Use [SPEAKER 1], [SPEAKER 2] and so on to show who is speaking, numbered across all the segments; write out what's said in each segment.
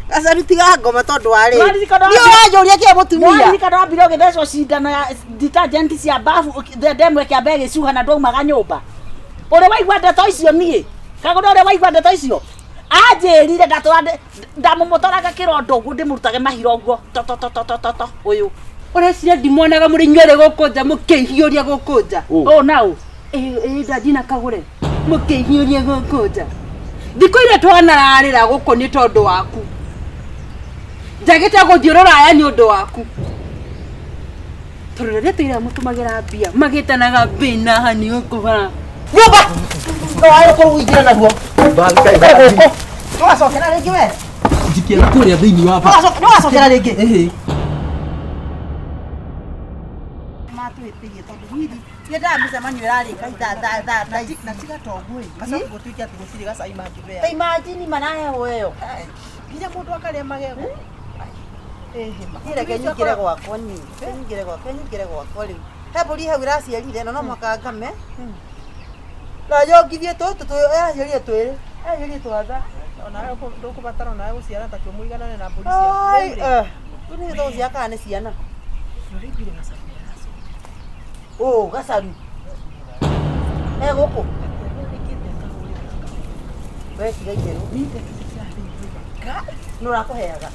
[SPEAKER 1] Gacaru tiga ngoma tondũ wa rĩ.
[SPEAKER 2] Nĩwaririkana
[SPEAKER 1] Niĩ ũranjũria kĩ mũtumia.
[SPEAKER 2] Nĩwaririkana wambire ũgĩthecwo cindano ya detergent cia bafu ndemwe ĩkĩamba ĩgĩcuha na ndwaumaga nyũmba. Ũrĩ waigua ndeto icio niĩ? Kagũra ũrĩ waigua ndeto icio? Anjĩrire ndatũra ndamũmũtoraga kĩronda ũguo ndĩmũrutage mahira ũguo to to to to to to to ũyũ.
[SPEAKER 3] Ũreciria ndimonaga mũrĩ inyuerĩ gũkũ nja mũkĩhiũria gũkũ nja.
[SPEAKER 2] Ũũ na ũ.
[SPEAKER 3] Ĩĩ ndandina kagũre mũkĩhiũria gũkũ nja. Thikũ iria twanararĩra gũkũ nĩ tondũ waku. Njagĩte gũthiĩ rũraya nĩ ũndũ waku. Tondũ rĩrĩa tũira mũtũmagĩra mbia magĩtanaga mbĩ na hani gũkũ bara.
[SPEAKER 1] Nyũmba. No wayo kũu ingĩra naguo. Gũkũ. Nĩwacokera rĩngĩ we?
[SPEAKER 4] Njikia na kũrĩa thĩinĩ wa ba.
[SPEAKER 1] Nĩwacokera rĩngĩ?
[SPEAKER 4] Ĩhĩ.
[SPEAKER 1] Matwĩtĩrie tondũ niĩ nyendaga mĩcemanio ĩrarĩka ithaa thaa thaa thaa ici.
[SPEAKER 5] Na tiga to ũguo ĩ, gacaũ gũtuĩke atĩ gũtirĩ gacai mangĩbea.
[SPEAKER 1] Ta imagine maraheo ĩyo.
[SPEAKER 5] Nginya mũndũ akarĩa magego. Ĩhĩ ma.
[SPEAKER 1] Niĩ reke nyingĩre gwakwa niĩ. Reke nyingĩre gwakwa, nyingĩre gwakwa rĩu. He mbũri hau ĩraciarire na no mũhaka ngame. Na yongithie tũtũ ĩraciarire twĩrĩ. Ĩraciarire twatha.
[SPEAKER 5] Onawe ndũkũbatara onawe gũciara ta mũiganane na mbũri ciaku.
[SPEAKER 1] Ai,
[SPEAKER 5] Rĩu rĩ,
[SPEAKER 1] eh. Rĩu nĩ tũgũciara kana nĩ ciana?
[SPEAKER 5] nĩũraiguire gacaũ nĩaracoka.
[SPEAKER 1] Ũ, gacaru. E gũkũ. We tiga itherũ. Nũ ũrakũheaga?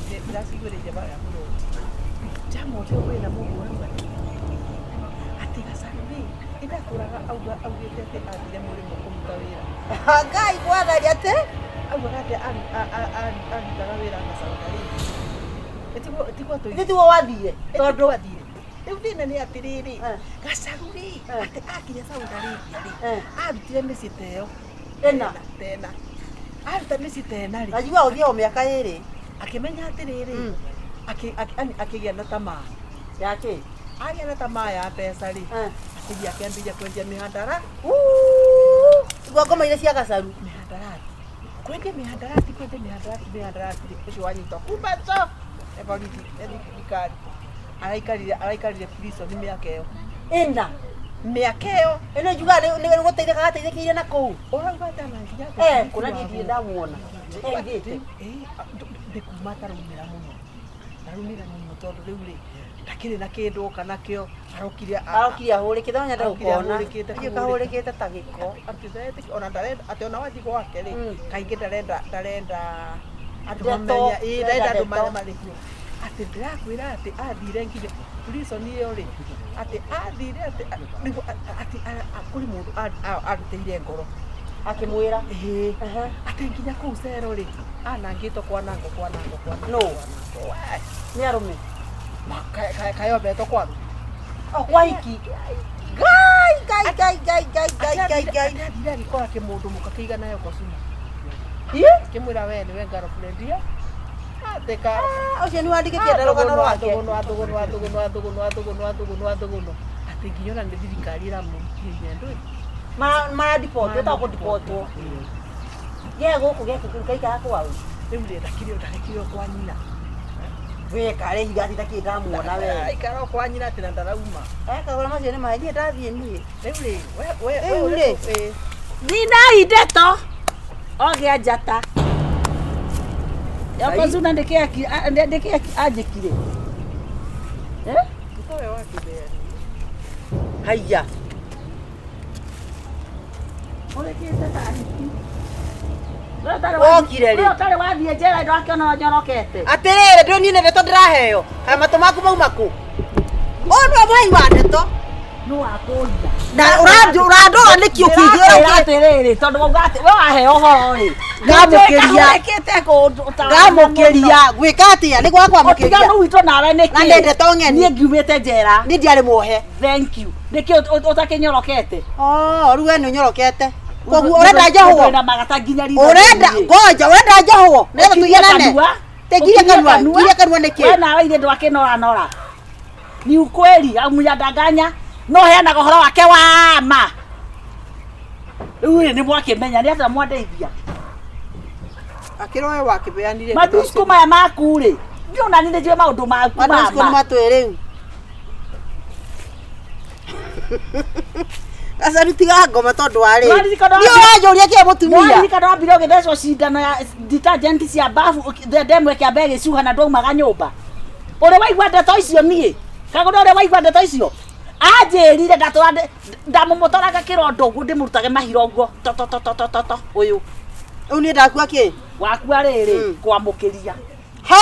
[SPEAKER 5] Ndĩraciguĩrĩire barĩa mũroti. Njamoria wĩna mũndũ ũrauga atĩ gacaũ rĩ, ĩndatũraga auga augĩte atĩ athire mũrĩmo kũruta wĩra.
[SPEAKER 1] Ngai gwathari atĩ?
[SPEAKER 5] Augaga atĩ arutaga wĩra na Saudi Arabia. Ĩtiguo
[SPEAKER 1] Ithuĩ tiguo wathire.
[SPEAKER 5] Tondũ wathire. Rĩu thĩna nĩ atĩrĩrĩ, gacaũ rĩ, atĩ akinya Saudi Arabia rĩ, arutire mĩciĩ ta ĩyo.
[SPEAKER 1] Ĩna.
[SPEAKER 5] Tena. Aruta mĩciĩ ta ĩna rĩ.
[SPEAKER 1] Najua ũthiaga o mĩaka ĩrĩ.
[SPEAKER 5] Akĩmenya atĩrĩrĩ, akĩgĩa na tamaa.
[SPEAKER 1] Ya kĩ?
[SPEAKER 5] Agĩa na tamaa ya mbeca rĩ, akĩthiĩ akĩambĩrĩria kwendia mĩhandara.
[SPEAKER 1] Tiguo ngoma iria cia gacaru.
[SPEAKER 5] Mĩhandarati. Kwendia mĩhandarati, kwendia mĩhandarati, mĩhandarati rĩ, ũcio wanyitwo kumba njo nĩ borithi, nĩ thirikari. Araikarire araikarire prison mĩaka ĩyo.
[SPEAKER 1] Ĩna.
[SPEAKER 5] Mĩaka ĩyo.
[SPEAKER 1] Ĩno njugaga nĩ gũteithĩka gateithĩkĩire na kũu.
[SPEAKER 5] Ũrauga atĩ ona nginya
[SPEAKER 1] Eh, kũna niĩ ndirĩ ndamuona. Eithĩte.
[SPEAKER 5] Ndĩ kuma ataraumĩra mũno. Ndaraumĩra mũno tondũ rĩu rĩ, ndakĩrĩ na kĩndũ oka nakĩo, arokire
[SPEAKER 1] Arokire ahũrĩkĩte no nyende
[SPEAKER 5] Arokire
[SPEAKER 1] gũkona.
[SPEAKER 5] ahũrĩkĩte
[SPEAKER 1] Ndiũĩ kahũrĩkĩte ta gĩko.
[SPEAKER 5] Atĩ ndarenda ona ndarenda atĩ ona wathiĩ gwake rĩ, kaingĩ ndarenda ndarenda andũ
[SPEAKER 1] Ndeto,
[SPEAKER 5] mamenye, ĩĩ ndarenda andũ
[SPEAKER 1] ndeto.
[SPEAKER 5] marĩ kuo. Atĩ ndĩrakwĩra atĩ athire nginya prison ĩyo rĩ, atĩ athire atĩ nĩguo atĩ kũrĩ mũndũ arutĩire ngoro.
[SPEAKER 1] Akĩmwĩra.
[SPEAKER 5] Ĩĩ. Atĩ nginya kũu cero rĩ, anangĩtwo kwanangwo kwanangwo kwanangwo.
[SPEAKER 1] Nũ?
[SPEAKER 5] kwanangwo. Wee.
[SPEAKER 1] Nĩ arũme.
[SPEAKER 5] Kayombetwo kwaru.
[SPEAKER 1] O kwa hiki. Ngai ngai ngai ngai ngai ngai ngai ngai.
[SPEAKER 5] Athire agĩkora kĩmũndũ mũka kĩigana Yokozuna.
[SPEAKER 1] Ĩ?
[SPEAKER 5] Kĩmwĩra we nĩwe girlfriend ya. Atĩka.
[SPEAKER 1] Ũcio nĩ wandĩkĩtie rũgano rwake.
[SPEAKER 5] Athũgũnwo athũgũnwo athũgũnwo athũgũnwo athũgũnwo athũgũnwo athũgũnwo. Atĩ nginya ona nĩ thirikari ĩramũrutĩire ndũĩ.
[SPEAKER 1] Maradipotwo ĩtagwo kũdipotwo. Ge gũkũ geke gaikara kwao.
[SPEAKER 5] Rĩu rĩ ndakĩrĩ ndakĩrĩ o kwa nyina.
[SPEAKER 1] We karĩ higa atĩ takĩrĩ ndamuona we.
[SPEAKER 5] Aikara o kwa nyina atĩ na ndarauma.
[SPEAKER 1] Eh, kagũra macio nĩ maĩ niĩ ndathiĩ niĩ.
[SPEAKER 5] Rĩu rĩ we we
[SPEAKER 1] Rĩu rĩ.
[SPEAKER 2] Ninai ndeto ogĩa njata. Yokozuna nĩkĩ nĩkĩ anjĩkire? Eh?
[SPEAKER 5] Mtowe wa kĩbea.
[SPEAKER 1] Haiya.
[SPEAKER 2] Ũrĩkĩte ta hiki.
[SPEAKER 1] Wokire rĩ?
[SPEAKER 2] We ũtarĩ wathiĩ njera ndwakĩona nyorokete.
[SPEAKER 1] Atĩrĩrĩ ndũĩ niĩ nĩ ndeto ndĩraheo. Kana matũ maku mauma kũ? Ũyũ nĩwe mũhei wa ndeto.
[SPEAKER 2] Nũ wakũria?
[SPEAKER 1] Na ũrandora nĩkĩ ũkĩigua
[SPEAKER 2] Ndĩrakwĩra atĩrĩrĩ tondũ wauga atĩ we waheo ũhoro rĩ.
[SPEAKER 1] Ngamũkĩria.
[SPEAKER 2] Kahũrĩkĩte kũndũ
[SPEAKER 1] Ngamũkĩria. Gwĩka atĩa? Nĩ gwa kwamũkĩria.
[SPEAKER 2] Ũtiganu witũ nawe nĩkĩ?
[SPEAKER 1] Na nĩ ndeto ng'eni.
[SPEAKER 2] Niĩ ngiumĩte njera.
[SPEAKER 1] Niĩ ndiarĩ muohe.
[SPEAKER 2] Thank you. Nĩkĩ ũtakĩnyorokete?
[SPEAKER 1] Oh, rĩu we nĩ ũnyorokete. Koguo ũrenda njohwo?
[SPEAKER 2] Wĩna magata nginya ritho.
[SPEAKER 1] Ũrenda ngoja ũrenda njohwo nĩgetha tũiganane. Te ngirie kanua, ngirie kanua nĩkĩ?
[SPEAKER 2] We nawe ithe ndwakĩnoranora. Ni ukweli au mnyadanganya? No heanaga ũhoro wake wa ma. Rĩu rĩ nĩ mwakĩmenya nĩ atĩa mwandeithia.
[SPEAKER 5] Akĩrwo we wakĩbeanire.
[SPEAKER 2] Madusko maya maku rĩ, ndiũ nani nĩ njũĩ maũndũ maku ma
[SPEAKER 1] Madusko nĩ
[SPEAKER 2] ma.
[SPEAKER 1] matwĩ rĩu. Gacaru tiga ngoma tondũ wa rĩ.
[SPEAKER 2] Nĩwaririkana
[SPEAKER 1] Niĩ ũranjũria kĩ mũtumia.
[SPEAKER 2] Nĩwaririkana wambire ũgĩthecwo cindano ya detergent cia bafu ndemwe kĩambe gĩcuha na ndwaumaga nyũmba. Ũrĩ waigua ndeto icio niĩ? Kagũre ũrĩ waigua ndeto icio? Anjĩrire ndatũra ndamũmũtoraga kĩrondo ũguo ndĩmũrutage mahira ũguo to to to to to to to ũyũ
[SPEAKER 1] Rĩu niĩ ndakua kĩ?
[SPEAKER 2] wakua rĩrĩ kwamũkĩria.
[SPEAKER 1] He,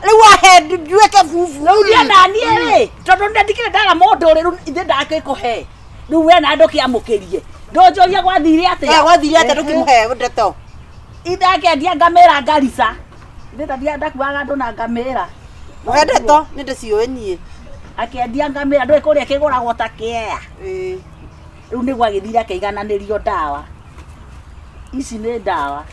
[SPEAKER 1] rĩu wahe nduĩke bubu.
[SPEAKER 2] Rĩu niĩ naniĩ rĩ tondũ nĩ ndikĩrĩ ndara mũndũ rĩ rĩu ithe ndakĩkũhe rĩu we na ndũkĩamũkĩrie ndũnjũrie gwathire
[SPEAKER 1] Eh,
[SPEAKER 2] atĩa
[SPEAKER 1] gwathire atĩa ndũkĩmũhe ndeto?
[SPEAKER 2] Ithe akĩendia ngamĩra Garissa. Ithe ndathia ndakuaga andũ na ngamĩra.
[SPEAKER 1] Mũhe ndeto nĩ ndĩciũĩ niĩ.
[SPEAKER 2] Akĩendia ngamĩra ndũĩ kũrĩa kĩgũragwo ta kĩea.
[SPEAKER 1] Ĩĩ.
[SPEAKER 2] Rĩu nĩguo agĩthire akĩigananĩrio ndawa. Ici nĩ ndawa.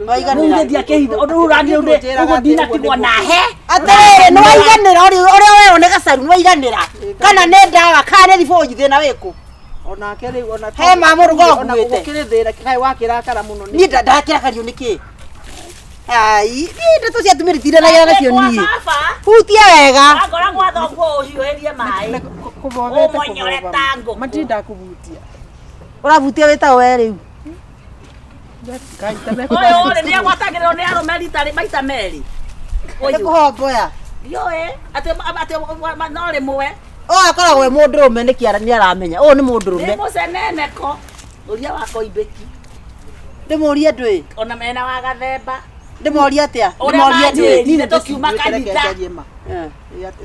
[SPEAKER 1] Waiganĩra.
[SPEAKER 2] Rĩu ngĩthiĩ akĩhitha ũndũ rĩu ũrathiĩ rĩu ũguo ndinatigwo na he.
[SPEAKER 1] Atĩrĩrĩ, nĩ waiganĩra ũrĩa werwo nĩ gacaru nĩ waiganĩra. Kana nĩ ndawa kana nĩ thibũnji thĩna wĩkũ?
[SPEAKER 5] Onake rĩu ona
[SPEAKER 1] He ma mũrugo
[SPEAKER 5] ona
[SPEAKER 1] ũkuĩte.
[SPEAKER 5] gũkĩrĩ thĩna kaĩ wakĩrakara mũno nĩ
[SPEAKER 1] Niĩ ndakĩrakario nĩ kĩ? Ai, niĩ ndeto cia atumia nditindanagĩra nacio niĩ.
[SPEAKER 2] Baba,
[SPEAKER 1] Hutia wega.
[SPEAKER 2] wakora gwa thoguo ũhiũhĩrie maĩ.
[SPEAKER 5] kũbobete
[SPEAKER 2] Ũmonyore ta ngũkũ.
[SPEAKER 5] matinda kũbutia
[SPEAKER 1] Ũrabutia wĩtagwo we rĩu.
[SPEAKER 5] Ngai ta
[SPEAKER 2] Ũyũ rĩ nĩagwatagĩrĩrwo nĩ arũme rita maita merĩ.
[SPEAKER 1] Nĩ
[SPEAKER 2] Ũyũ.
[SPEAKER 1] kũhomboya.
[SPEAKER 2] Ndiũĩ atĩ atĩ no rĩmwe.
[SPEAKER 1] Ũyũ akoragwo e mũndũrũme nĩkĩ nĩ aramenya. Ũyũ nĩ
[SPEAKER 2] Nĩ
[SPEAKER 1] mũndũrũme.
[SPEAKER 2] mũceneneko. Ũria wa Koimbĩki.
[SPEAKER 1] Ndĩmũrie ndũĩ.
[SPEAKER 2] Ona mena wa Gathemba.
[SPEAKER 1] Ndĩmorie atĩa?
[SPEAKER 2] Ũrĩa
[SPEAKER 1] Ndĩmorie ndũĩ.
[SPEAKER 2] manjĩrire tũkiuma kanitha.
[SPEAKER 1] Eh.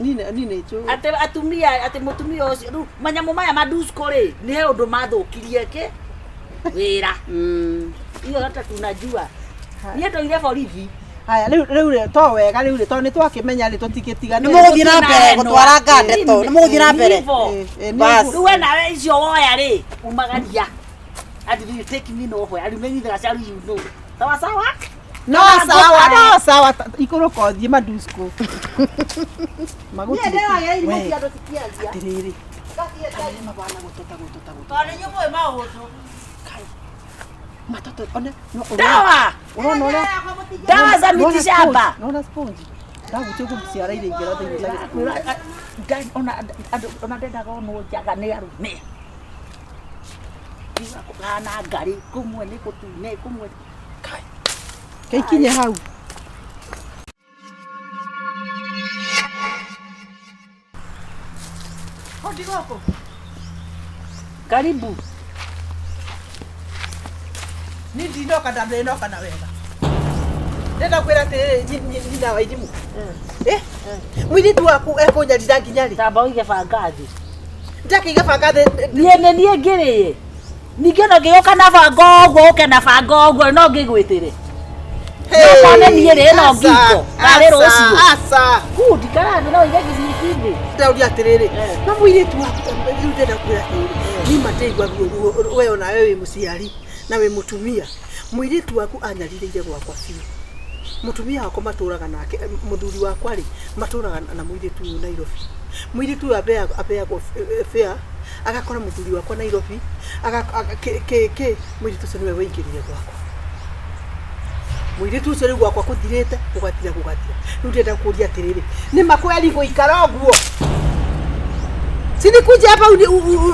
[SPEAKER 5] Nini njũĩ
[SPEAKER 2] Atĩ atumia atĩ mũtumia ũcio rĩu manyamũ maya madusko rĩ nĩ he ũndũ mathũkirie kĩ wĩra. Hiyo hata tunajua. Niĩ ndũire borithi.
[SPEAKER 5] Haya rĩu rĩu rĩ, to wega rĩu rĩ tondũ nĩ twakĩmenya rĩ tũtingĩtigana
[SPEAKER 1] Nĩ mũgũthiĩ na mbere gũtwara ndeto. Nĩ mũgũthiĩ na mbere. Bas.
[SPEAKER 2] Rĩu we nawe icio woya rĩ umagaria. Ati you take me nowhere. Rĩu menyithaga caru you know. Sawa sawa?
[SPEAKER 5] No sawa no sawa ikũrũka ũthiĩ madusko
[SPEAKER 1] Niĩ ndĩrageria irimũ cia andũ citiaria.
[SPEAKER 5] Atĩrĩrĩ arĩa mabana gũtota gũtota gũtota
[SPEAKER 1] Tondũ inyuĩ mũĩ maũndũ.
[SPEAKER 5] matoto one no
[SPEAKER 2] Dawa!
[SPEAKER 5] ũrona ũrĩa
[SPEAKER 2] Dawa za miti shamba.
[SPEAKER 5] nona sponge ndagutie gũciara iria ingĩra thĩinĩ
[SPEAKER 2] Ona ona ndendaga onwo njaga nĩ arũme. Kana ngari kũmwe nĩ gũtune kũmwe.
[SPEAKER 5] kaikinye hau.
[SPEAKER 2] Karibu.
[SPEAKER 5] Ni ndinoka ndandinoka na wega ndenda kwĩra atĩrĩrĩ nyina wa irimũ Eh, mũirĩtu waku ekũnyarira nginya rĩ?
[SPEAKER 2] Tamba ũige banga thĩ.
[SPEAKER 5] Ndakĩiga banga thĩ.
[SPEAKER 2] Niĩ nĩ niĩ ngĩrĩĩ. Ningĩ ona ngĩũka na banga ũguo ũke na banga ũguo no ngĩgwĩtĩre. Okorwo nĩ niĩ rĩ ĩno ngingo. Karĩ rũciũ.
[SPEAKER 5] Aca.
[SPEAKER 2] Good, karathi no ũige gĩcici-inĩ.
[SPEAKER 5] Ndauria atĩrĩrĩ, no mũirĩtu waku rĩu ndenda kwĩra atĩrĩrĩ, niĩ ma ndĩraigua ruo ruo we onawe wĩ mũciari na wĩ mũtumia. Mũirĩtu waku anyarirĩire gwakwa biũ. Mũtumia wakwa matũraga nake, mũthuri wakwa rĩ, matũraga na mũirĩtu ũyũ Nairobi. Mũirĩtu ũyũ abeagwo fare, agakora mũthuri wakwa Nairobi, kĩ mũirĩtu ũcio nĩwe waingĩrire gwakwa. Mũirĩtu ũcio rĩu gwakwa kũthirĩte, gũgathira gũgathira. Rĩu ndĩrenda kũria atĩrĩrĩ, nĩ ma kweri gũikara ũguo? Si nikuje hapa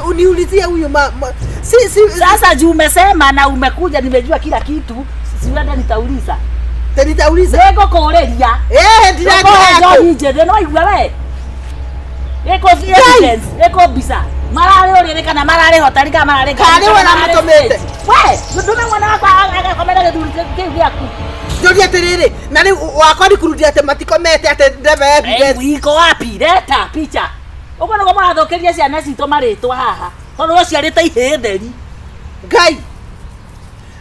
[SPEAKER 5] uniulizie huyu si si
[SPEAKER 2] Sasa juu umesema na umekuja, nimejua kila kitu, siwenda nitauliza.
[SPEAKER 5] Nitauliza.
[SPEAKER 2] Nĩngũkũrĩria.
[SPEAKER 5] Eh,
[SPEAKER 2] Ndĩrakũhe njohi njĩthĩ, no waigua we? Ĩkũ evidence, ĩkũ mbica. Mararĩ ũrĩrĩ kana mararĩ hotari kana mararĩ
[SPEAKER 5] Karĩ we ũramũtũmĩte?
[SPEAKER 2] We, ndũme mwana wakwa agakomera gĩthuri kĩu gĩaku.
[SPEAKER 5] Njũrie atĩrĩrĩ, na rĩu wakwa nĩkurudia atĩ matikomete atĩ ndebe evidence.
[SPEAKER 2] Iko wapi? Leta picha. Ũguo nĩguo mũrathũkĩria ciana citũ marĩtwa haha. Tondũ ũciarĩte ihĩĩ theri.
[SPEAKER 5] Ngai.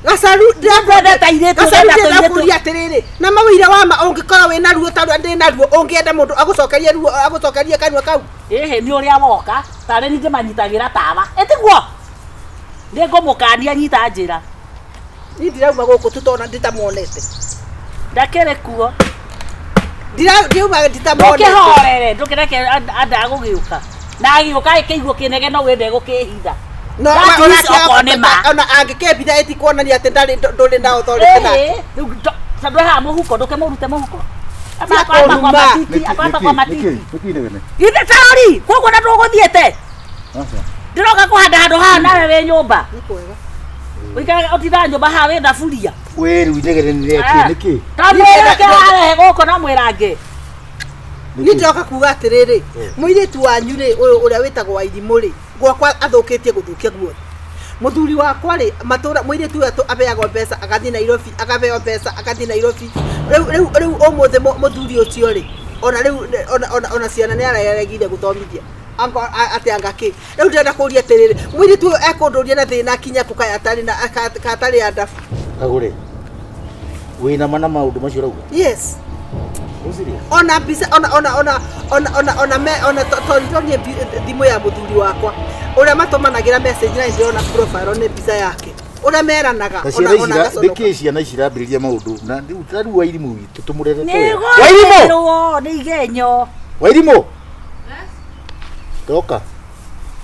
[SPEAKER 5] Gacaru
[SPEAKER 2] Ndĩrenda airĩtu,
[SPEAKER 5] Gacaru
[SPEAKER 2] ndĩrenda
[SPEAKER 5] ndĩrenda
[SPEAKER 2] tũirĩtu.
[SPEAKER 5] kũria atĩrĩrĩ, na mawĩira wa ma ũngĩkorwo wĩna ruo ta rũrĩa ndĩ naruo, ũngĩenda mũndũ agũcokerie ruo, agũcokerie kanua kau.
[SPEAKER 2] Ĩhĩ nĩ ũrĩa woka, tarĩ niĩ ndĩmanyitagĩra tawa. Ĩtiguo? Nĩngũmũkania nyita njĩra.
[SPEAKER 5] Niĩ ndirauma gũkũ tũtona nditamuonete.
[SPEAKER 2] Ndakĩrĩ kuo.
[SPEAKER 5] Ndirauma nditamuonete.
[SPEAKER 2] Ndũkĩhorere, ndũkĩreke anda agũgĩũka. Na agĩũka ĩkĩiguo kĩnege no wende gũkĩhitha.
[SPEAKER 5] No,
[SPEAKER 2] That
[SPEAKER 5] ona
[SPEAKER 2] is okorwo nĩ ma.
[SPEAKER 5] ona angĩkĩmbitha ĩtikuonania atĩ ndarĩ ndũrĩ na authority nake.
[SPEAKER 2] Ĩhĩ, rĩu tondũ haha mũhuko, ndũkĩmũrute mũhuko.
[SPEAKER 5] Tia
[SPEAKER 2] Akwamba kwa
[SPEAKER 5] kũruma.
[SPEAKER 2] matiti, akwamba kwa matiti.
[SPEAKER 6] Nĩkĩ inegene?
[SPEAKER 2] Ithe tarori, koguo na ndũgũthiĩte.
[SPEAKER 6] Aca.
[SPEAKER 2] Ndĩroka kũhanda handũ haha nawe wĩ nyũmba.
[SPEAKER 5] Nĩ kwega.
[SPEAKER 2] Ũikaraga ũtindaga nyũmba haha wĩ thaburia.
[SPEAKER 6] We rĩu inegene nĩ rĩakĩ nĩkĩ?
[SPEAKER 2] Ta mwĩrake warehe gũkũ na mwĩrange.
[SPEAKER 5] Niĩ ndĩroka kuga atĩrĩrĩ, mũirĩtu wanyu rĩ, ũyũ ũrĩa wĩtagwo Wairimũ rĩ, gwakwa athũkĩtie gũthũkia guothe. Mũthuri wakwa rĩ, matũra mũirĩtu ũyũ aheagwo mbeca agathiĩ Nairobi, akaheo mbeca agathiĩ Nairobi. Rĩu rĩu rĩu ũmũthĩ mũthuri ũcio rĩ, ona rĩu ona ciana nĩ areregire gũthomithia. Ango atĩ anga kĩ. Rĩu ndĩrenda kũria atĩrĩrĩ, mũirĩtu ũyũ ekũndũria na thĩna kinya kũ kaĩ atarĩ na atarĩ andabu.
[SPEAKER 6] Kagũre. Wĩna ma na maũndũ macio ũrauga?
[SPEAKER 5] Yes.
[SPEAKER 6] Ũ serious?
[SPEAKER 5] Ona mbica ona ona ona ona ona ona me ona tonitonie thimũ ya mũthuri wakwa ũrĩa matũmanagĩra message na ndĩrona profile nĩ mbica yake ũrĩa meranaga
[SPEAKER 6] Na
[SPEAKER 5] ona
[SPEAKER 6] ciana ici
[SPEAKER 5] ona
[SPEAKER 6] nĩkĩ
[SPEAKER 5] ngaconoka.
[SPEAKER 6] ciana ici irambĩrĩria maũndũ na rĩu ta rĩu Wairimũ witũ tũmũrerete
[SPEAKER 2] Nĩ
[SPEAKER 6] wega. Wairimũ!
[SPEAKER 2] gũthĩrwo nĩ igenyo.
[SPEAKER 6] Wairimũ! Ndoka.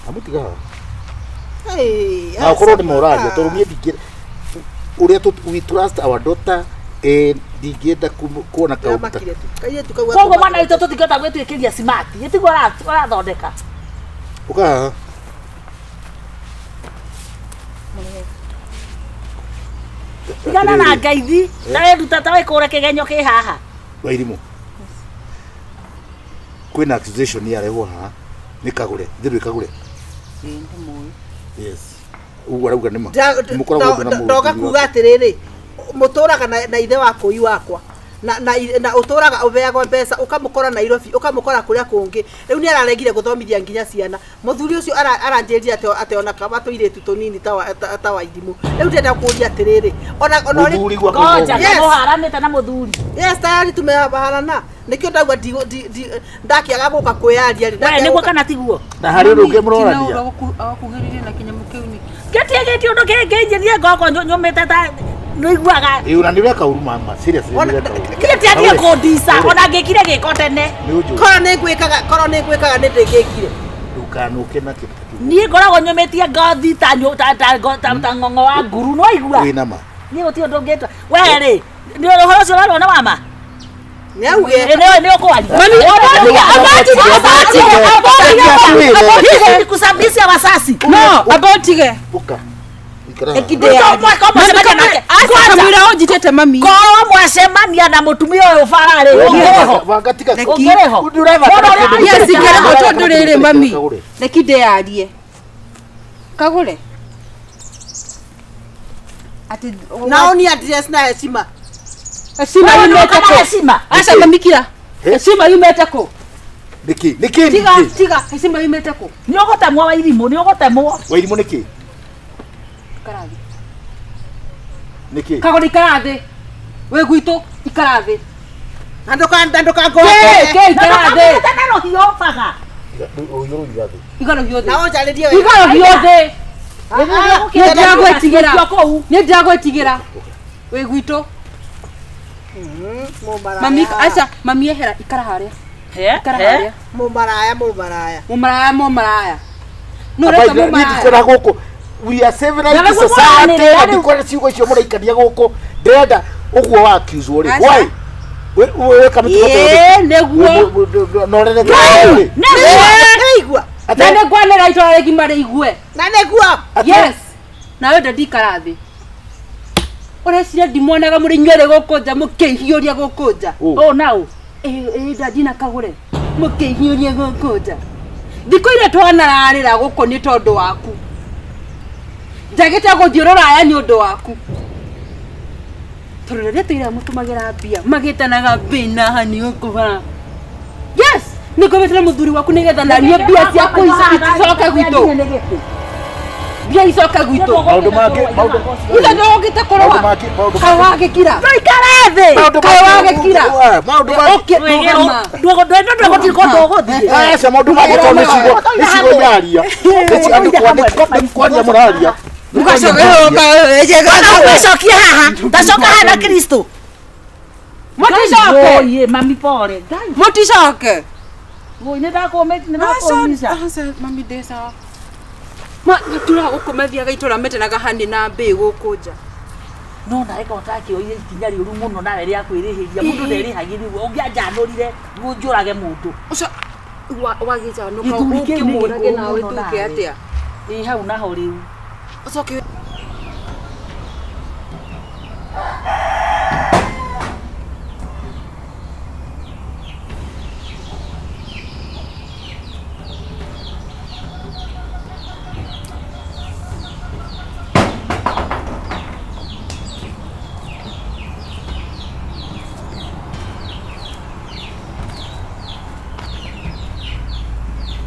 [SPEAKER 6] Amũtiga haha.
[SPEAKER 5] Hey,
[SPEAKER 6] Na ũkorwo nĩ moraria tondũ niĩ ndingĩ ũrĩa we trust our daughter ndingĩenda kuona kaũndũ ta
[SPEAKER 5] Ndĩramakire tu. Kairĩtu kau
[SPEAKER 2] Koguo mwana witũ tũtingĩhota gwĩtuĩkĩria smart. Gĩtiguo arathondeka.
[SPEAKER 6] ũka haha.
[SPEAKER 2] Tigana na ngaithi. Ta wĩruta ta wĩkũre kĩgenyo kĩ haha.
[SPEAKER 6] Wairimũ. Kwĩna accusation yarehwo haha nĩ Kagũre, thĩ Kagũre. Yes. Ũguo arauga nĩ ma. Mũkoragwo mwĩna mũthuri
[SPEAKER 5] Ndoga
[SPEAKER 6] waku.
[SPEAKER 5] kuga atĩrĩrĩ, mũtũraga na ithe wa kũi wakwa na na na ũtũraga ũheagwo mbeca ũkamũkora Nairobi ũkamũkora kũrĩa kũngĩ. Rĩu nĩ araregire gũthomithia nginya ciana. Mũthuri ũcio aranjĩrire atĩ atĩ ona kaba tũirĩtu tũnini ta Wairimũ. Rĩu ndĩrenda kũria atĩrĩrĩ, ona ona ũrĩ-
[SPEAKER 6] Mũthuri gwakwa
[SPEAKER 2] Ngoja
[SPEAKER 5] Yes.
[SPEAKER 2] kamũharanĩte na mũthuri.
[SPEAKER 5] Yes, tayari tumehabarana. Nĩkĩo ndauga ndakiaga gũka kwĩyaria rĩ.
[SPEAKER 2] We nĩguo kana tiguo?
[SPEAKER 6] Na harĩ ũndũ ũngĩ mũrorania.
[SPEAKER 3] Agũkuhĩrĩria na kĩnyamũ kĩu nĩkĩ?
[SPEAKER 2] Gĩtiĩgĩtie ũndũ kĩngĩnjĩrie ngoko nyũmĩte ta nĩiguaga.
[SPEAKER 6] Ĩĩ ona nĩ ũreka ũru mama, seriously nĩ ũreka ũru.
[SPEAKER 2] Githĩ ti athiĩ
[SPEAKER 6] Kagũre,
[SPEAKER 2] kũndica
[SPEAKER 6] Kagũre,
[SPEAKER 2] ona ngĩkire gĩko tene.
[SPEAKER 6] Nĩ ũnjũĩ.
[SPEAKER 5] Korwo nĩ ngwĩkaga, korwo nĩ ngwĩkaga nĩ ndĩngĩkire.
[SPEAKER 6] Ndũkanũke na kĩndũ ta kĩu.
[SPEAKER 2] Niĩ ngoragwo nyũmĩtie ngothi ta ta ng'ong'o wa nguru nĩ waigua?
[SPEAKER 6] Wĩna ma.
[SPEAKER 2] Niĩ gũtirĩ ũndũ ũngĩtwa. We rĩ, nĩ ũhoro ũcio ũrarwo nĩ wa ma?
[SPEAKER 5] Nĩ auge.
[SPEAKER 2] Nĩ ũkwaria. Kusambisha wasasi.
[SPEAKER 3] No, amba ũtige.
[SPEAKER 6] Ũka. Ikara haha.
[SPEAKER 3] Kamũira ũnjitĩte mami.
[SPEAKER 2] Korwo mwacemania na mũtumia ũyũ bara-rĩ, ũngĩrĩho.
[SPEAKER 6] Banga tiga.
[SPEAKER 2] Ũngĩrĩho.
[SPEAKER 6] Ndũrabatara kĩndũ
[SPEAKER 3] Yes,
[SPEAKER 6] gĩtarĩ
[SPEAKER 3] ingĩrĩho
[SPEAKER 6] kĩa-
[SPEAKER 3] tondũ rĩrĩ mami.
[SPEAKER 6] Kagũre.
[SPEAKER 3] Reki ndĩyarie. Kagũre. Atĩ
[SPEAKER 5] Nao ni address na heshima.
[SPEAKER 3] heshima
[SPEAKER 2] Wewe
[SPEAKER 3] yumĩte
[SPEAKER 2] kana
[SPEAKER 3] kũ?
[SPEAKER 2] heshima?
[SPEAKER 3] Aca mami kira. Heshima yumĩte kũ?
[SPEAKER 6] Nĩkĩ? Nĩkĩ?
[SPEAKER 3] Tiga,
[SPEAKER 6] Nĩkĩ?
[SPEAKER 3] tiga, heshima yumĩte kũ?
[SPEAKER 2] Nĩ ũgũtemwo Wairimũ, nĩ ũgũtemwo.
[SPEAKER 6] Wairimũ nĩkĩ?
[SPEAKER 3] Ikara thĩ.
[SPEAKER 6] Nĩkĩ?
[SPEAKER 3] Kagũre ikara thĩ. Wĩ gwitũ ikara thĩ.
[SPEAKER 5] Na ndũkangoe.
[SPEAKER 3] Kĩ, kĩ ikara thĩ.
[SPEAKER 2] Ndũkamũrute na rũhiũ baga.
[SPEAKER 6] Rũhiũ rũiga thĩ.
[SPEAKER 3] Iga rũhiũ thĩ.
[SPEAKER 5] Na ũnjarĩrie wega.
[SPEAKER 3] Iga rũhiũ thĩ. Nĩ ndĩragwĩtigĩra.
[SPEAKER 2] Kũu.
[SPEAKER 3] Nĩ ndĩragwĩtigĩra. Wĩ gwitũ.
[SPEAKER 5] Mũmaraya.
[SPEAKER 3] Mami, aca, mami ehera ikara harĩa. Ikara harĩa.
[SPEAKER 5] Mũmaraya, mũmaraya.
[SPEAKER 3] Mũmaraya, mũmaraya. Nũ ũreka
[SPEAKER 6] Abaira, niĩ
[SPEAKER 3] mũmaraya?
[SPEAKER 6] ndikwenda gũkũ. We are civilized
[SPEAKER 2] Na nĩguo
[SPEAKER 6] society.
[SPEAKER 2] mũranĩrĩra
[SPEAKER 6] Na
[SPEAKER 2] rĩu.
[SPEAKER 6] ndikwenda ciugo icio mũraikania gũkũ. Ndĩrenda ũguo wa accuse rĩ.
[SPEAKER 3] Aca.
[SPEAKER 6] Why? Weka mĩtugo ta ĩyo.
[SPEAKER 3] Ĩĩ, nĩguo.
[SPEAKER 6] Na ũrerete rĩ.
[SPEAKER 5] Nĩigua.
[SPEAKER 3] Na nĩngwanĩra itũra rĩgima rĩigue.
[SPEAKER 5] Na nĩguo.
[SPEAKER 3] Yes. Nawe ndadi ikara thĩ. Ũreciria ndimwonaga mũrĩ inyuerĩ gũkũ nja mũkĩhiũria gũkũ nja.
[SPEAKER 2] Ũ na ũ.
[SPEAKER 3] Ĩĩ ndadi na Kagũre mũkĩhiũria gũkũ nja. Thikũ iria twanararĩra gũkũ nĩ tondũ waku. Njagĩte gũthiĩ rũraya nĩ ũndũ waku. Tondũ rĩrĩa tũira mũtũmagĩra mbia magĩtanaga mbĩ na hani gũkũ bara. Yes, nĩngomete na mũthuri waku nĩgetha naniĩ mbia ciaku icoke gwitũ. Mbia icoke gwitũ.
[SPEAKER 6] Maũndũ mangĩ, maũndũ
[SPEAKER 3] Ithe ndũgũkĩte
[SPEAKER 6] maũndũ
[SPEAKER 3] kũrũa.
[SPEAKER 6] mangĩ, maũndũ
[SPEAKER 3] Kaĩ wagĩkira.
[SPEAKER 2] Ndũikare thĩ.
[SPEAKER 6] maũndũ
[SPEAKER 3] Kaĩ
[SPEAKER 6] mangĩ-
[SPEAKER 3] wagĩkira.
[SPEAKER 6] Maũndũ mangĩ.
[SPEAKER 3] Ũkĩ rũgama.
[SPEAKER 2] Ndũgũthiĩ kũndũ ũgũthiĩ.
[SPEAKER 6] Aca maũndũ mangĩ tondũ nĩ ciugo iraria. Nĩ andũ kwaria mũraria.
[SPEAKER 2] Ona ũgwĩcokia haha. Tacoka haha na Kristo.
[SPEAKER 3] Mũticoke.
[SPEAKER 2] Woi, mami pole. Ngai.
[SPEAKER 3] Mũticoke.
[SPEAKER 2] Woi, nĩ ndakũmĩca.
[SPEAKER 3] Mami ndĩ sawa. Ma matũraga gũkũ mathiaga itũra metanaga hani na mbĩ gũkũ nja.
[SPEAKER 2] No nawe korwo ũtakĩoire ikinya rĩũru mũno nawe rĩa kwĩrĩhĩria mũndũ nderĩhagĩrĩrwo ũngĩanjanũrire nĩguo njũrage mũndũ.
[SPEAKER 3] Ũcio Wagĩcanũka
[SPEAKER 2] Gĩthuri kĩu nĩ
[SPEAKER 3] ũkĩmũrage
[SPEAKER 2] gĩkũrũ
[SPEAKER 3] nawe
[SPEAKER 2] mũno
[SPEAKER 3] tuke
[SPEAKER 2] nawe.
[SPEAKER 3] atĩa?
[SPEAKER 2] Ĩ hau naho rĩu.
[SPEAKER 3] Ũcoke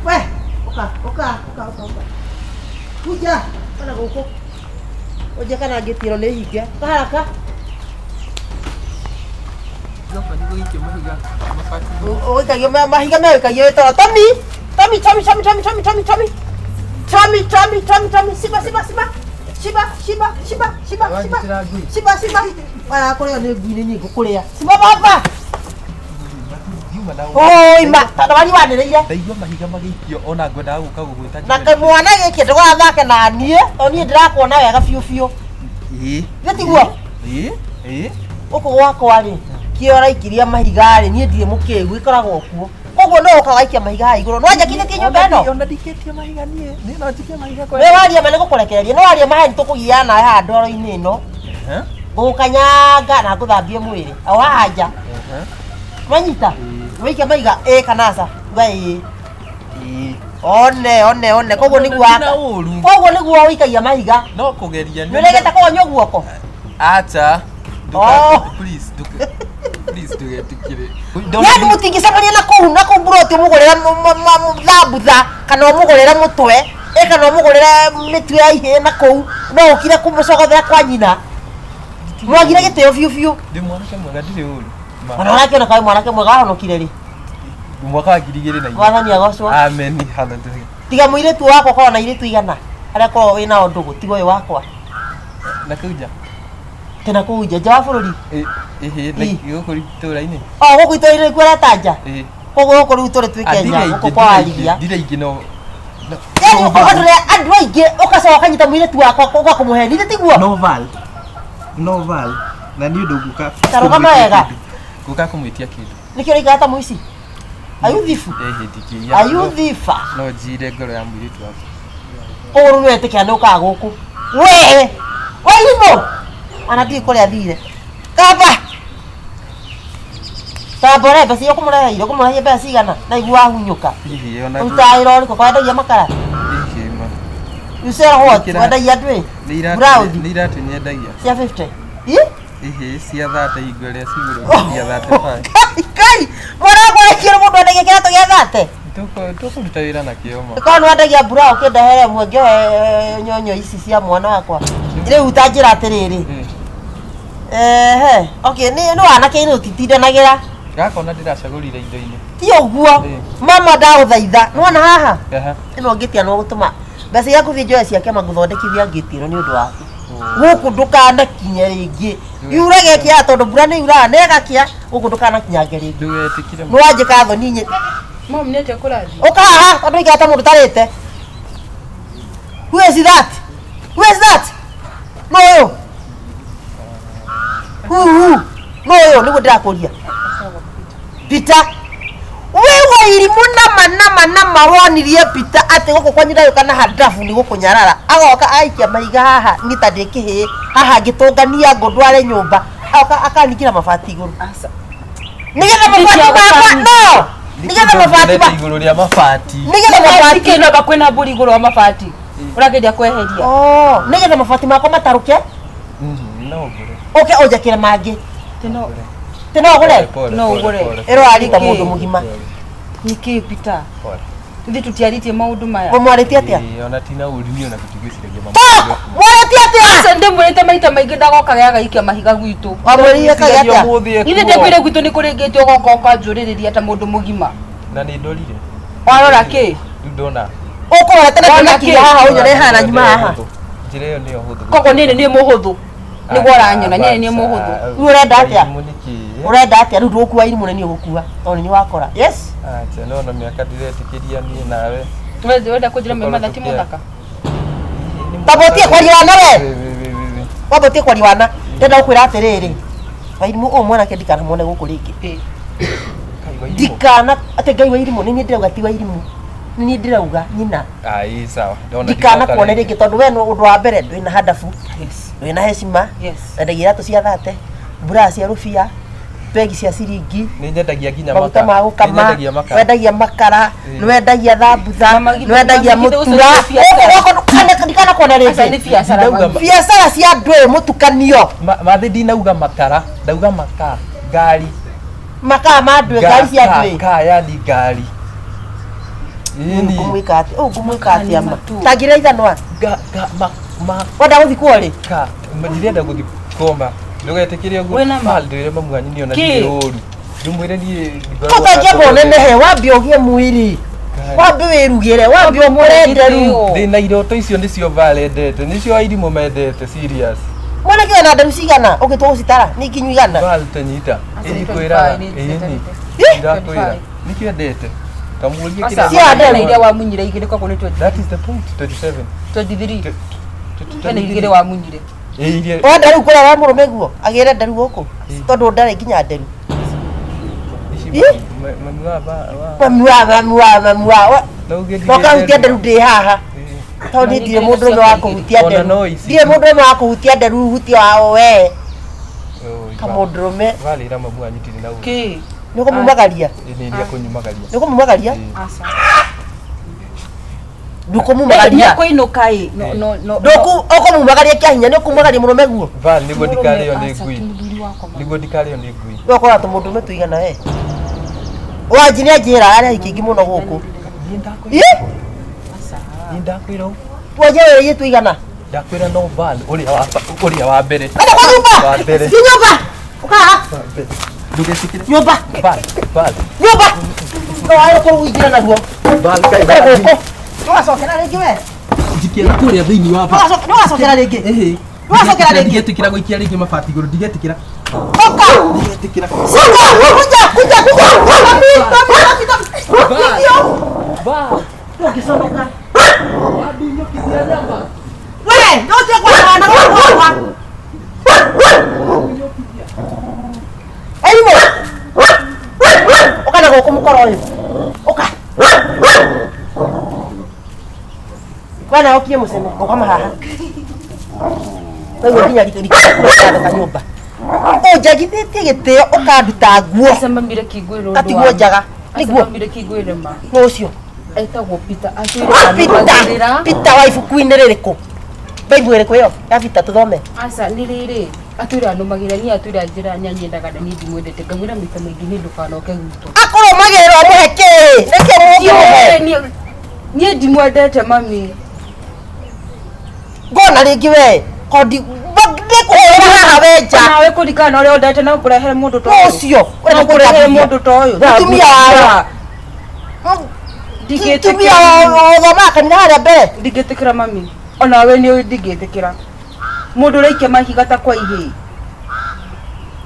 [SPEAKER 1] We, uka, uka, uka, uka, uka. Kuja, kana gũkũ. Ũnje kana ngĩtiro nĩ hinge. Ũka haraka. Ũgũikagia mahiga megũikagio wĩtoro. Tommy, Tommy, Tommy, Tommy, Tommy, Tommy, Tommy, Tommy. Tommy, Tommy, Tommy, Tommy, shiba, shiba, shiba. Shiba, shiba, shiba, shiba, shiba. Shiba, shiba. Waya kũrĩo nĩ ngui nĩ niĩ ngũkũrĩa. Shiba baba. Oi ma, tondũ wari wanĩrĩire.
[SPEAKER 4] Ndaigua mahiga magĩikio ona ngwendaga gũka gũgwĩta
[SPEAKER 1] Na kamwana gĩkĩ ndũgathake na niĩ, tondũ niĩ ndĩrakuona wega biũ biũ.
[SPEAKER 4] Ĩĩ.
[SPEAKER 1] Githĩ tiguo?
[SPEAKER 4] Ĩĩ. Ĩĩ.
[SPEAKER 1] Gũkũ gwakwa rĩ, kĩo ũraikiria mahiga rĩ, niĩ ndirĩ mũkĩgu, ĩkoragwo kuo. Koguo no ũka waikia mahiga haha igũrũ. Nĩwanjakithĩtie nyũmba ĩno?
[SPEAKER 4] Ona ndikĩtie mahiga niĩ. Niĩ no njikie mahiga kwa.
[SPEAKER 1] We waria ma nĩgũkũrekereria, no waria ma nĩ tũkũgiana nawe haha ndoro-inĩ ĩno. Ngũgũkanyanga na ngũthambie mwĩrĩ. O haha nja. Wanyita? Waikia mahiga ĩ kana aca? Uga ĩĩ. One, one, one. Koguo nĩguo
[SPEAKER 4] Ndina ũru.
[SPEAKER 1] Koguo nĩguo ũikagia mahiga.
[SPEAKER 4] No kũgeria.
[SPEAKER 1] Nĩ ũregete kũgonywo guoko?
[SPEAKER 4] Acha.
[SPEAKER 1] Oh.
[SPEAKER 4] Please, nduka. Please ndũgetikire.
[SPEAKER 1] Yani mũtingĩcemania na kũu na kũu mburoti ũmũgũrĩre thambutha kana ũmũgũrĩre mũtwe ĩ kana ũmũgũrĩre mĩtu ya ihĩĩ na kũu no ũkire kũmũcogothera kwa nyina mwagire gĩtĩo biũ biũ
[SPEAKER 4] Ndĩ mwanake mwega ndirĩ ũru. Ma.
[SPEAKER 1] ona ũrakĩona kaĩ mwanake mwega wahonokire rĩ
[SPEAKER 4] Mwaka wa 2004.
[SPEAKER 1] Mwathani agocwo.
[SPEAKER 4] Amen. Hallelujah.
[SPEAKER 1] Tiga mũirĩtu wakwa korwo na airĩtu igana arĩa korwo wĩ nao ndũgũ tiga ũyũ wakwa
[SPEAKER 4] Na kũu nja.
[SPEAKER 1] Tena kũu nja nja wa bũrũri.
[SPEAKER 4] Ĩhĩ, na gũkũ itũũra-inĩ.
[SPEAKER 1] O gũkũ itũũra-inĩ nĩkuo ũreta nja?
[SPEAKER 4] Ĩĩ.
[SPEAKER 1] Koguo gũkũ rĩu tũrĩ twĩ Kenya gũkũ kwa Warigia.
[SPEAKER 4] Ndira ingĩ no.
[SPEAKER 1] Yani ũkatũrĩa andũ aingĩ ũgacoka ũkanyita mũirĩtu wakwa ũga kũmũheni githĩ tiguo?
[SPEAKER 7] Noval. Noval. Na nĩ ũndũ ngũka.
[SPEAKER 1] Ta rũgama wega.
[SPEAKER 4] Ngũka kũmwĩtia kĩndũ.
[SPEAKER 1] Nĩkĩo ũraikara ta mũici? Ayuthibu.
[SPEAKER 4] Ĩhĩ, ndingĩiya.
[SPEAKER 1] Ayuthiba.
[SPEAKER 4] No njire ngoro ya mũirĩtu wakwa.
[SPEAKER 1] Koguo rĩu nĩwetĩkĩra nĩ ũkaga gũkũ. We! Wairimũ! Ona ndiũĩ kũrĩa athire. Kamba! Kamba ũrehe mbeca iria ũkũmũreheire, ũkũmũreheire mbeca cigana? Na igua wahunyũka.
[SPEAKER 4] Hihi ona.
[SPEAKER 1] Ũrutaga wĩra ũrĩkũ? Kwendagia makara?
[SPEAKER 4] Hihi ma.
[SPEAKER 1] You sell what? Wendagia ndwĩ?
[SPEAKER 4] Nĩ
[SPEAKER 1] Blouse?
[SPEAKER 4] Nĩ iratũ nyendagia.
[SPEAKER 1] Cia 50? Ĩ?
[SPEAKER 4] Ĩhĩ, cia thate hingo ĩrĩa cigũrũ cia thate five.
[SPEAKER 1] Kai! Mwana wakwa arekio nĩ mũndũ wendagia kĩratũ gĩa thate?
[SPEAKER 4] Tũkũruta wĩra nakĩo ma.
[SPEAKER 1] Korwo nĩ wendagia mbura ũkĩndehere ĩmwe ngĩoe nyonyo ici cia mwana wakwa. Rĩu ta njĩra atĩrĩrĩ. Ehe, okay, nĩ wanake-inĩ ũtitindanagĩra.
[SPEAKER 4] Gaka ona ndĩracagũrire indo-inĩ.
[SPEAKER 1] Ti ũguo. Mama ndagũthaitha. Nĩwona haha?
[SPEAKER 4] Aha.
[SPEAKER 1] Ĩno ngĩti no gũtũma mbeca iria ngũthiĩ njoe cia kĩama ngũthondekithia ngĩti ĩno nĩ ũndũ waku. Gũkũ ndũkanakinye rĩngĩ. Yurage kĩa tondũ mbura nĩ yuraga na ĩgakĩa gũkũ ndũkanakinyange rĩngĩ.
[SPEAKER 4] Ndũgetikire.
[SPEAKER 1] Nĩ wanjĩka thoni nyĩ.
[SPEAKER 3] Mom nĩ atĩa kũrathiĩ?
[SPEAKER 1] Ũka haha tondũ ũikara ta mũndũ ũtarĩte. Who is that? Who is that? No ũyũ. Who who? No ũyũ nĩguo ndĩrakũria. Peter. We wairimũ nama nama nama wonirie Peter atĩ gũkũ kwanyu ndagĩũka na handabu nĩ gũkũnyarara. Agoka aikia mahiga haha niĩ ta ndĩ kĩhĩĩ haha ngĩtũngania ngũ ndware nyũmba. Agoka akaningĩra mabati igũrũ. Nĩgetha mabati makwa no! Nĩgetha mabati ma
[SPEAKER 4] igũrũ rĩa mabati.
[SPEAKER 1] Nĩgetha mabati
[SPEAKER 3] kĩno anga kwĩna mbũri igũrũ wa mabati. Ũrageria kweheria.
[SPEAKER 1] Oh, nĩgetha mabati makwa matarũke
[SPEAKER 4] No ũgũre.
[SPEAKER 1] ũke ũnjakĩre mangĩ. Tĩ no ũgũre?
[SPEAKER 3] No ũgũre.
[SPEAKER 1] Ĩro arika mũndũ mũgima.
[SPEAKER 3] Nĩkĩ Peter? Ithuĩ tũtiarĩtie maũndũ maya.
[SPEAKER 1] Mũmwarĩtie atĩa?
[SPEAKER 4] Ĩĩ, ona tina ũru niĩ ona tũtigwĩciragia mama.
[SPEAKER 1] Mwarĩtie atĩa?
[SPEAKER 3] Aca ndĩmwĩrĩte maita maingĩ ndagoka agaikia mahiga gwitũ.
[SPEAKER 1] Wamwĩrire akagĩa atĩa?
[SPEAKER 3] Ithuĩ ndĩkwĩre gwitũ nĩ kũrĩngĩte ũgoka ũkanjũrĩrĩria ta mũndũ mũgima.
[SPEAKER 4] Na nĩ ndorire.
[SPEAKER 3] Warora kĩ?
[SPEAKER 4] Rĩu ndona.
[SPEAKER 1] Ũkũrorete na
[SPEAKER 3] Wona
[SPEAKER 1] ndũnakinya
[SPEAKER 3] kĩ?
[SPEAKER 1] haha ũnyone hana nyuma haha.
[SPEAKER 4] Njĩra ĩyo nĩyo hũthũ.
[SPEAKER 3] Koguo niĩ nĩ niĩ mũhũthũ. Nĩguo ũranyona niĩ nĩ niĩ mũhũthũ.
[SPEAKER 1] Rĩu ũrenda atĩa?
[SPEAKER 4] Irimũ nĩkĩ?
[SPEAKER 1] Ũrenda atĩa? Rĩu ndũgũkua irimũ nĩ niĩ ũgũkua tondũ nĩ niĩ wakora. Yes.
[SPEAKER 4] Acha no na mĩaka ndiretĩkĩria niĩ nawe.
[SPEAKER 3] Wenda kũnjĩra Mamatha ti mũthaka?
[SPEAKER 1] Tamba ũtige kwaria wana we.
[SPEAKER 4] Wĩ, wĩ, wĩ, wĩ, wĩ.
[SPEAKER 1] Wamba ũtige kwaria wana. Ndĩrenda gũkwĩra atĩrĩrĩ. Wairimũ ũyũ mwanake ndikanamuone gũkũ rĩngĩ.
[SPEAKER 4] Ngai wa irimũ.
[SPEAKER 1] Ndikana atĩ Ngai wa irimũ, nĩ niĩ ndĩrauga ti wa irimũ. Nĩ niĩ ndĩrauga nyina.
[SPEAKER 4] Ai sawa. Ndona
[SPEAKER 1] Ndikana
[SPEAKER 4] ndigoka
[SPEAKER 1] kuone
[SPEAKER 4] rĩngĩ.
[SPEAKER 1] rĩngĩ tondũ we nĩ ũndũ wa mbere ndwĩna handabu,
[SPEAKER 3] Yes.
[SPEAKER 1] ndwĩna heshima,
[SPEAKER 3] Yes.
[SPEAKER 1] wendagia iratũ cia thate, mbura cia rũbia, begi cia ciringi,
[SPEAKER 4] Nĩ nyendagia nginya
[SPEAKER 1] maguta ma
[SPEAKER 4] makara. Nĩ
[SPEAKER 1] gũkama,
[SPEAKER 4] nyendagia makara.
[SPEAKER 1] wendagia makara,
[SPEAKER 4] Ĩĩ.
[SPEAKER 1] nĩ wendagia thambutha,
[SPEAKER 3] Mama,
[SPEAKER 1] nĩ wendagia
[SPEAKER 3] mama, githĩ ũcio
[SPEAKER 1] mũtura.
[SPEAKER 3] nĩ biacara?
[SPEAKER 1] Gũkũ ndikana kuona
[SPEAKER 3] Aca nĩ
[SPEAKER 1] rĩngĩ.
[SPEAKER 3] biacara
[SPEAKER 4] Ndauga
[SPEAKER 3] mami.
[SPEAKER 1] Biacara cia andũ ĩ mũtukanio,
[SPEAKER 4] Mathĩ ndinauga makara, ndauga makaa, ngari.
[SPEAKER 1] makaa ma andũ ĩ, ngari cia andũ ĩ.
[SPEAKER 4] Ka yani ngari. Ĩni.
[SPEAKER 1] Ngũmwĩka atĩ, ũũ ngũmwĩka atĩa ma?
[SPEAKER 3] Matu.
[SPEAKER 1] Tangĩra ithanwa,
[SPEAKER 4] Ga ga ma ma
[SPEAKER 1] wenda gũthikwo rĩ?
[SPEAKER 4] ka. Ndirenda gũthiĩ koma. Ndũgetĩkĩre ũguo.
[SPEAKER 3] Wĩna ma?
[SPEAKER 4] Pal, ndwĩre mamu wanyu niĩ ona
[SPEAKER 3] Kĩ?
[SPEAKER 4] ndirĩ ũru. Ndũmwĩre niĩ ngoragwo na
[SPEAKER 1] Ũtangĩamba
[SPEAKER 4] ngoro
[SPEAKER 1] ũnenehe, wambe ũgĩe mwĩrĩ,
[SPEAKER 4] Ngari.
[SPEAKER 1] wambe wĩrugĩre, wambe ũkũre nderu.
[SPEAKER 4] Ndĩna iroto icio nĩcio Val endete, nĩcio airimũ mendete serious.
[SPEAKER 1] Mwanake wĩna nderu cigana ũngĩtua gũcitara nĩ nginyu igana.
[SPEAKER 4] Val tanyita,
[SPEAKER 3] Aca,
[SPEAKER 4] ĩndikwĩraga,
[SPEAKER 3] 25 nĩ
[SPEAKER 4] ĩni.
[SPEAKER 3] njitarĩte.
[SPEAKER 4] Ndakwĩra. Nĩkĩo endete. Kamũrie
[SPEAKER 3] Aca,
[SPEAKER 1] Cia nderu.
[SPEAKER 3] hena iria wamunyire igĩrĩ koguo nĩ 23.
[SPEAKER 4] That is the point. 27.
[SPEAKER 3] 23. Hena igĩrĩ wamunyire.
[SPEAKER 4] Ĩ iria
[SPEAKER 1] Wenda rĩu kũrĩa wa mũrũme guo agĩre nderu gũkũ tondũ ndarĩ nginya nderu.
[SPEAKER 4] ici
[SPEAKER 1] Ĩ?
[SPEAKER 4] mami wa wa
[SPEAKER 1] Mami wa mami wa mami wa wa-
[SPEAKER 4] no ũngĩ
[SPEAKER 1] no kahutia nderu ndĩ haha tondũ niĩ ndirĩ mũndũrũme wa kũhutia
[SPEAKER 4] Ona
[SPEAKER 1] nderu.
[SPEAKER 4] no ici.
[SPEAKER 1] Ndirĩ mũndũrũme wa kũhutia nderu hutia wao we kamũndũrũme
[SPEAKER 4] Valĩra mamu wanyu ndirĩ na ũru.
[SPEAKER 3] Kĩ?
[SPEAKER 1] nĩ ũkũmumagaria
[SPEAKER 4] Nĩ iria kũnyumagaria.
[SPEAKER 1] nĩ ũkũmumagaria
[SPEAKER 4] Ĩ.
[SPEAKER 3] Aca.
[SPEAKER 1] ndũkũmumagaria
[SPEAKER 3] Nĩekũinũka ĩ. No no no.
[SPEAKER 1] ndũkũ ũkũmumagaria kĩa hinya nĩ ũkumagaria mũrũme guo
[SPEAKER 4] Val nĩguo ndikarĩo nĩ
[SPEAKER 3] Aca,
[SPEAKER 4] ngui.
[SPEAKER 3] ti mũthuri wakwa mami.
[SPEAKER 4] Nĩguo ndikarĩo nĩ ngui.
[SPEAKER 1] we ũkoragwo tũmũndũrũme tũigana we wanji nĩ anjĩra arĩa aingĩ aingĩ mũno gũkũ
[SPEAKER 4] Niĩ ndakwĩra.
[SPEAKER 1] Ĩ?
[SPEAKER 4] Niĩ ndakwĩra ũũ.
[SPEAKER 1] wanjia wĩrĩie tũigana
[SPEAKER 4] Ndakwĩra no Val ũrĩa wa ũrĩa wa mbere.
[SPEAKER 1] Enda kwa nyumba
[SPEAKER 4] Wa mbere.
[SPEAKER 1] si nyumba uka haha
[SPEAKER 4] Wa mbere. Ndũgetĩkĩre.
[SPEAKER 1] nyumba
[SPEAKER 4] Val, Val.
[SPEAKER 1] nyumba no wayo kũingĩra naruo
[SPEAKER 4] Val kaĩ
[SPEAKER 1] Ũke gũkũ nĩwacokera rĩngĩ we
[SPEAKER 7] Njikia kũrĩa thĩinĩ wa ba.
[SPEAKER 1] Nĩwacokera rĩngĩ
[SPEAKER 7] Ĩhĩ.
[SPEAKER 1] Nĩwacokera rĩngĩ
[SPEAKER 7] Ndigetĩkĩra gũikia rĩngĩ mabati igũrũ, ndigetĩkĩra.
[SPEAKER 1] Oka
[SPEAKER 7] Ndigetĩkĩra.
[SPEAKER 1] Soka kuja kuja kuja mami mami mami mami
[SPEAKER 7] Val.
[SPEAKER 1] Ndũngĩconoka
[SPEAKER 7] Wandunyũkithia nyama.
[SPEAKER 1] we ndũtige kwana gwakwa Arimũ ũka na gũkũ mũkoro ũyũ ũka we nawe ũkie mũcene ũkoma haha waigua nginya rikũratheka nyũmba ũnjagithĩtie gĩtĩo ũkanduta nguo
[SPEAKER 3] Aca mami reke ngwĩre ũndũ
[SPEAKER 1] Gatigwo
[SPEAKER 3] wa-
[SPEAKER 1] njaga.
[SPEAKER 3] Aca
[SPEAKER 1] Nĩguo.
[SPEAKER 3] mami reke ngwĩre ma.
[SPEAKER 1] nũ ũcio
[SPEAKER 3] Etagwo Peter. Atwĩre
[SPEAKER 1] Peter
[SPEAKER 3] anũmagĩrĩra.
[SPEAKER 1] Peter wa ibuku-inĩ rĩrĩkũ Bible ĩrĩkũ ĩyo ya Peter tũthome
[SPEAKER 3] Aca nĩ rĩrĩ atwĩre anũmagĩrĩra niĩ atwĩre anjĩra nĩanyendaga na niĩ ndimwendete ngamwĩra maita maingĩ niĩ ndũkanoke gwitũ.
[SPEAKER 1] akorwo magĩrĩrwo mũhe kĩĩ nĩkĩ mũngĩmũhe
[SPEAKER 3] Niĩ ndimwendete mami.
[SPEAKER 1] ngona rĩngĩ we kondi ndĩkũhũrĩra haha we nja
[SPEAKER 3] Nawe kũringana na ũrĩa ũndete no ngũrehere mũndũ ta
[SPEAKER 1] Nũ
[SPEAKER 3] ũyũ.
[SPEAKER 1] ũcio ũrenda
[SPEAKER 3] No ngũrehere
[SPEAKER 1] kũnjambithia?
[SPEAKER 3] mũndũ ta ũyũ.
[SPEAKER 1] Mũtumia wa
[SPEAKER 3] Ndingĩtĩkĩra.
[SPEAKER 1] Mũtumia wa ũthomaga kanitha harĩa mbere
[SPEAKER 3] Ndingĩtĩkĩra mami. Onawe nĩ ũĩ ndingĩtĩkĩra. Mũndũ ũraikia mahiga ta kwa ihĩĩ.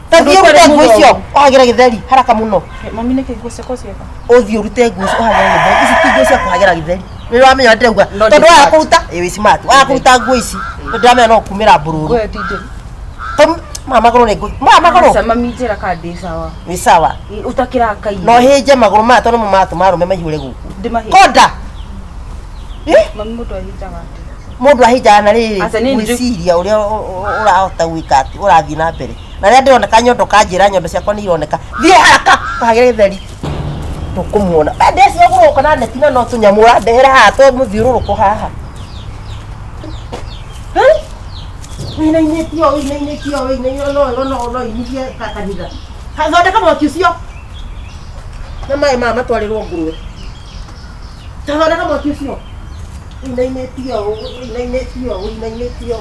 [SPEAKER 1] ta thiĩ
[SPEAKER 3] Mũndũ
[SPEAKER 1] ũrute
[SPEAKER 3] ũtarĩ
[SPEAKER 1] nguo icio
[SPEAKER 3] mũthomu.
[SPEAKER 1] ũhagĩre gĩtheri haraka mũno
[SPEAKER 3] Mami nĩkĩ nguo ciakwa cieka?
[SPEAKER 1] ũthiĩ ũrute nguo icio ũhagĩre gĩtheri ici ti nguo cia kũhagĩra gĩtheri nĩ ũramenya ndĩrauga
[SPEAKER 3] No
[SPEAKER 1] tondũ
[SPEAKER 3] ndĩ
[SPEAKER 1] waya
[SPEAKER 3] smart.
[SPEAKER 1] kũruta ĩ wĩ smart waya kũruta nguo ici nĩ ndĩramenya no kumĩra mbũrũrũ
[SPEAKER 3] Nguo ĩyo ti njũru.
[SPEAKER 1] maya magũrũ nĩ nguo maya magũrũ
[SPEAKER 3] Aca mami njĩra kana ndĩ sawa.
[SPEAKER 1] wĩ sawa
[SPEAKER 3] Ũtakĩrakaire.
[SPEAKER 1] no hĩnje magũrũ maya tondũ nĩmo maratũma arũme maihũre gũkũ
[SPEAKER 3] Ndĩmahĩnje.
[SPEAKER 1] konda Ĩ?
[SPEAKER 3] Mami mũndũ ahĩnjaga atĩa?
[SPEAKER 1] Mũndũ ahĩnjaga na rĩrĩ
[SPEAKER 3] Aca, niĩ nĩ-
[SPEAKER 1] gwĩciria ũrĩa ũrahota gwĩka atĩ ũrathiĩ na mbere na rĩrĩa ndĩroneka nyondo kanjĩra nyondo ciakwa nĩ ironeka thiĩ haraka ũkahagĩre gĩtheri ndũkũmuona we ndeci ũgũrũka na neti na no tũnyamũ ũrandehera haha tũ mũthiũrũrũko haha ũinainĩtio ũinainĩtio ũinainĩtio no no no no inithie kanitha thondeka mwaki ũcio na maĩ maya matwarĩrwo ngũrwe ta thondeka mwaki ũcio ũinainĩtio ũinainĩtio ũinainĩtio.